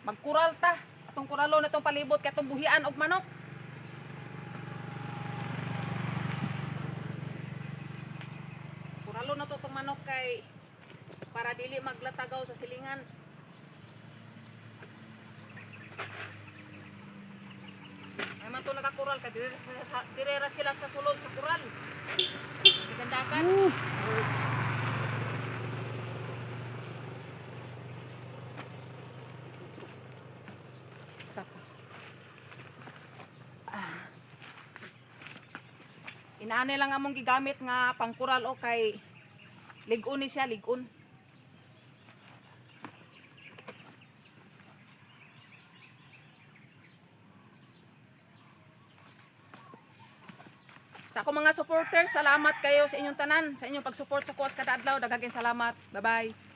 Magkural ta. Atong kuralon itong palibot kay atong buhian og manok. Kuralon na to itong manok kay para dili maglatagaw sa silingan. Ay man to nakakural kay dire ra sila sa sulod sa kural. Gigandakan. Isa pa. Ah. Inaani lang among gigamit nga pangkural o kay lig-on ni siya, lig-on. Sa akong mga supporters, salamat kayo sa inyong tanan, sa inyong pag-support sa Kuwas kada adlaw. Daghang salamat. Bye-bye.